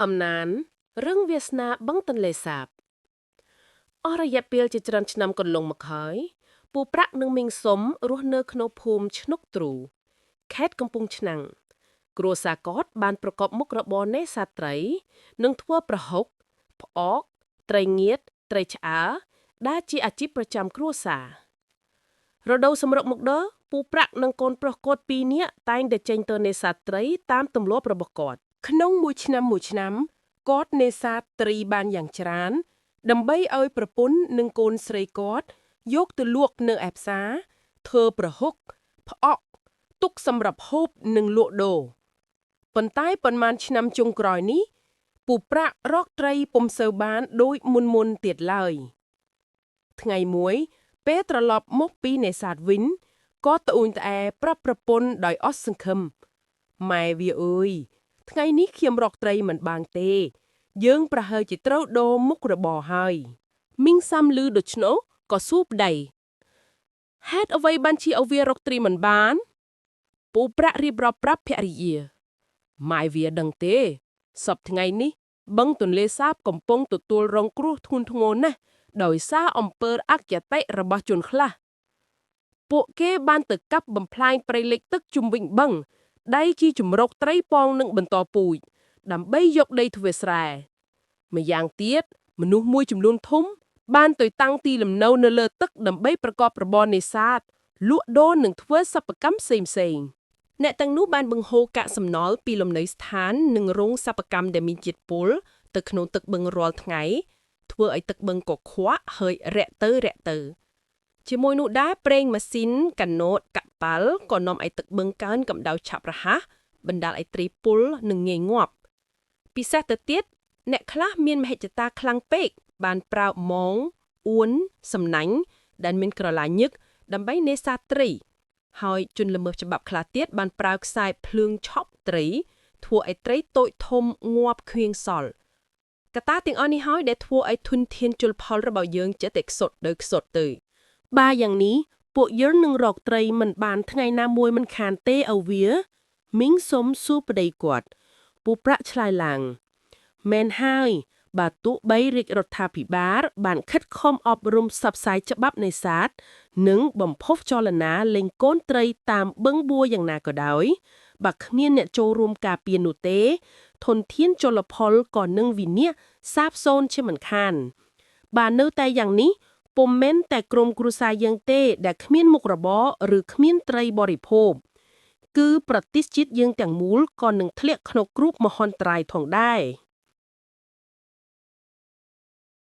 អំណានរឿងវាសនាបឹងទន្លេសាបអស់រយៈពេលជាច្រើនឆ្នាំកន្លងមកហើយពូប្រាក់និងមីងសុំរស់នៅក្នុងភូមិឆ្នុកទ្រូខេត្តកំពង់ឆ្នាំងគ្រួសារគាត់បានប្រកបមុខរបរនេសាទត្រី និងធ្វើប្រហុកផ្អកត្រីងៀតត្រីឆ្អើរដែលជាអាជីពប្រចាំគ្រួសាររដូវសម្រុកមកដល់ពូប្រាក់និងកូនប្រុសគាត់ពីរនាក់តែងតែចេញទៅនេសាទត្រីតាមទម្លាប់របស់គាត់ ក្នុងមួយឆ្នាំមួយឆ្នាំគាត់នេសាទត្រីបានយ៉ាងច្រើន ដើម្បីឲ្យប្រពន្ធនិងកូនស្រីគាត់យកទៅលក់នៅឯផ្សារធ្វើប្រហុកផ្អកទុកសម្រាប់ហូបនិងលក់ដូរប៉ុន្តែប៉ុន្មានឆ្នាំចុងក្រោយនេះពូប្រាក់រកត្រីពុំសូវបានដូចមុនមុនៗទៀតឡើយថ្ងៃមួយ ពេលត្រឡប់មកពីនេសាទវិញគាត់ត្អូញត្អែប្រាប់ប្រពន្ធដោយអស់សង្ឃឹមម៉ែវាអើយ ថ្ងៃនេះខ្ញុំរកត្រីមិនបានទេ យើងប្រហែលជាត្រូវដូរមុខរបរហើយ មីងសាំលឺដូច្នោះក៏សួរប្តីហេតុអ្វីបានជាឲ្យវារកត្រីមិនបាន ពូប្រាក់រៀបរាប់ប្រាប់ភរិយាម៉ែវាដឹងទេ សប្តាហ៍ថ្ងៃនេះបឹងទន្លេសាបកំពុងទទួលរងគ្រោះធ្ងន់ធ្ងរណាស់ដោយសារអំពើអកតេរបស់ជនខ្លះពួកគេបានទៅកាប់បំផ្លាញព្រៃលិចទឹកជុំវិញបឹងដែលជាជំរកត្រីពងនិងបន្តពូជដើម្បីយកដីធ្វើស្រែម្យ៉ាងទៀតមនុស្សមួយចំនួនធំ បានទៅតាំងទីលំនៅនៅលើទឹកដើម្បីប្រកបរបរនេសាទលក់ដូរនិងធ្វើសិប្បកម្មផ្សេងៗ អ្នកទាំងនោះបានបង្ហូរកាកសំណល់ពីលំនៅស្ថាននិងរោងសិប្បកម្មដែលមានជាតិពុលទៅក្នុងទឹកបឹងរាល់ថ្ងៃធ្វើឲ្យទឹកបឹងកខ្វក់ហើយរាក់ទៅរាក់ទៅជាមួយនោះដែរប្រេងម៉ាស៊ីនកាណូតកប៉ាល់ក៏នាំឲ្យទឹកបឹងកើនកម្ដៅឆាប់រហ័សបណ្ដាលឲ្យត្រីពុលនិងងាយងាប់ពិសេសទៅទៀតអ្នកខ្លះមានមហិច្ឆតាខ្លាំងពេកបានប្រើមងអួនសំណាញ់ដែលមានក្រឡាញឹកដើម្បីនេសាទត្រី ហើយជនល្មើសច្បាប់ខ្លះទៀតបានប្រើខ្សែភ្លើងឆប់ត្រីធ្វើឲ្យត្រីតូចធំងាប់គ្មានសល់កត្តាទាំងអស់នេះហើយដែលធ្វើឲ្យធនធានជលផលរបស់យើងចេះតែខ្សត់ទៅខ្សត់ទៅ បើយ៉ាងនេះពួកយើងនឹងរកត្រីមិនបានថ្ងៃណាមួយមិនខានទេឲ្យវា មីងសុំសួរប្តីគាត់ពូប្រាក់ឆ្លើយឡើងមែនហើយបើទោះបីរាជរដ្ឋាភិបាលបានខិតខំអប់រំផ្សព្វផ្សាយច្បាប់នេសាទនិងបំផុសចលនាលែងកូនត្រីតាមបឹងបួយ៉ាងណាក៏ដោយបើគ្មានអ្នកចូលរួមការពារនោះទេ ធនធានជលផលក៏នឹងវិនាសសាបសូន្យជាមិនខាន បើនៅតែយ៉ាងនេះ ពុំមែនតែក្រុមគ្រួសារយើងទេដែលគ្មានមុខរបរឬគ្មានត្រីបរិភោគគឺប្រទេសជាតិយើងទាំងមូលក៏នឹងធ្លាក់ក្នុងគ្រោះមហន្តរាយផងដែរ។